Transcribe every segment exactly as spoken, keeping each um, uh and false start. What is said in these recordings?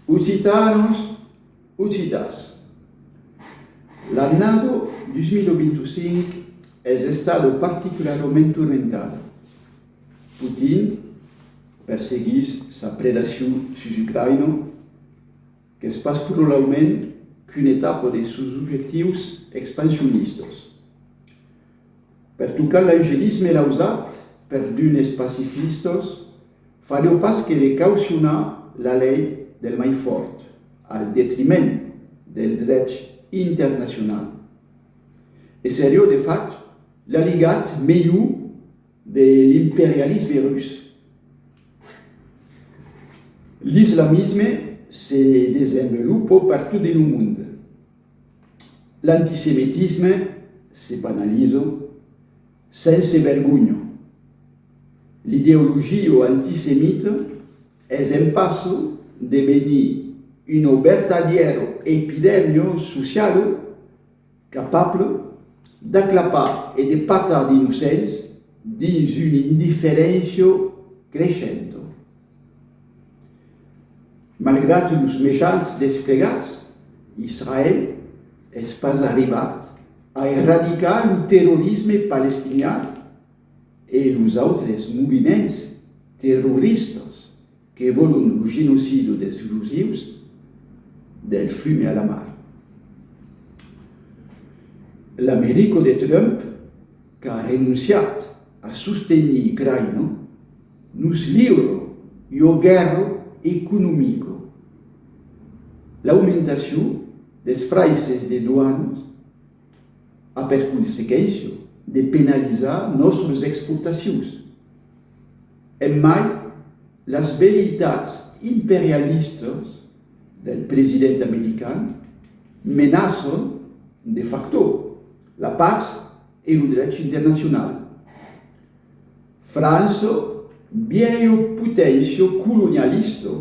Occitanos, occitans. L'annada dos mila vint-e-cinc es estada particularament tormentada. Putin perseguís sa predacion sus Ucraïna, qu'es pas pro l'aument qu'una etapa de sos objectius expansionistas. Pertocar l'eugenisme lausat per d'unes pacifistas faliá pas que de caucionar la lei del mai fòrt al detriment del drech internacional. E seriá, de fach, l'aliat melhor de l'imperialisme rus. L'islamisme se desenvolopa pertot dins lo monde. L'antisemitisme se banaliza sense vergonha. L'ideologia antisemita es en passa de venir una vertadièra epidèmia sociala capable d'aclapar e de patar d'innocents dins una indiferéncia creishenta. Malgrat los mejans desplegats, Israèl es pas arribat a erradicar lo terrorisme palestinian e los autres moviments terroristas que vòlon lo genocida dels jusius del flume a la mar. L'America de Trump, qu'a renonciat a sostenir Ucraïna, nos liura ua guèrra economica. L'aumentacion dels fraisses de doanas a per consequéncia de penalizar nòstras exportacions. En mai, las velleitats imperialistas del president american menaçan de facto la patz e lo drech internacional. França, vièlha poténcia colonialista,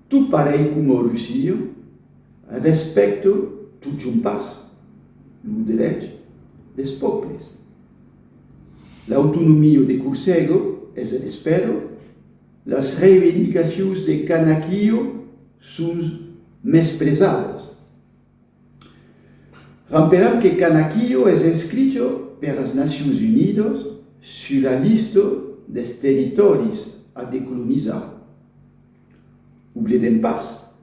tot parelh coma Russia, respècta totjorn pas lo drech dels pòbles. L'autonomia de Corsega es en espèra, las reivindicacions de Kanakiyo son mespresadas. Rampelam que Kanakiyo es inscricha per las Nacions Unidas sus la lista dels territòris a decolonizar. Oblidem pas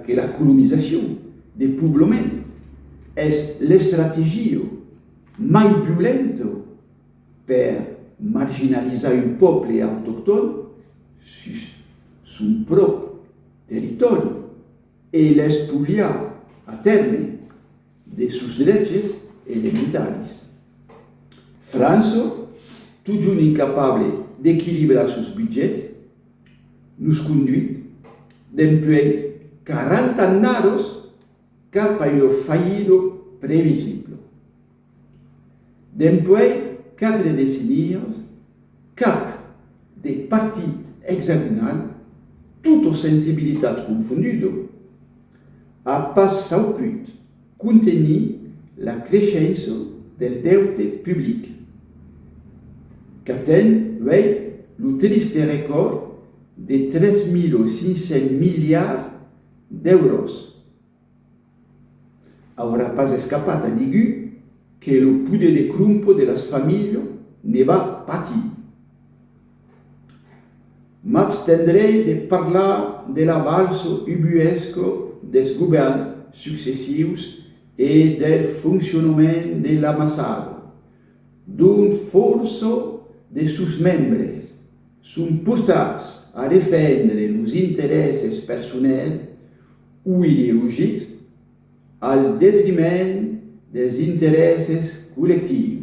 que la colonizacion de poblament es l'estrategia mai violenta per marginalizar un pòble autoctòn sus son pròp territòri e l'espoliar a tèrme de sos dreches elementaris. França, totjorn incapable d'equilibrar sos budgets, nos conduit dempuèi quaranta annadas cap a ua falhida previsibla. Dempuèi quatre decennias, cap de partit exagonal, tota sensibilitat confonduda, a pas sauput contenir la creishença del deute public, qu'aten uèi lo triste recòrd de tres mila cinc cents miliards d'èuros. Aurà pas escapat a nigun que lo poder de crompa de las familhas ne va patir. M'abstendrèi de parlar de la valsa ubuesca dels govèrns successius e del foncionament de l'amassada, dont fòrça de sos membres son portats a defendre los interèsses personèls o ideologics al detriment dels interèsses collectius.